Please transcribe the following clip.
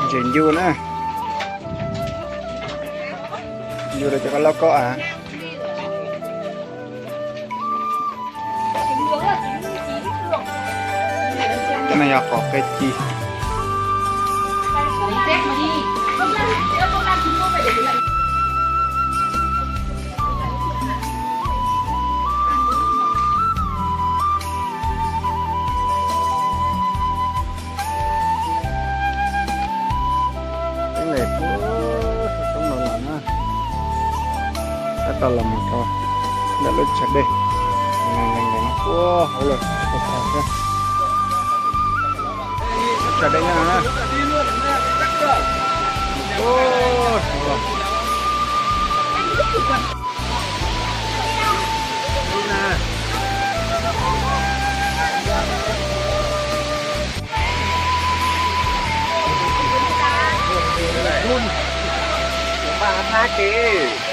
Ntses ncu na. Ncu rau cov koj loj koj av. Cov no yog qos qe ci. Peb lem puag roob no los na, tab tom los mus rau ntawm lub tshav dej. Ua hauv lawm, lub tshav dej nyob no na. Vaj hab ces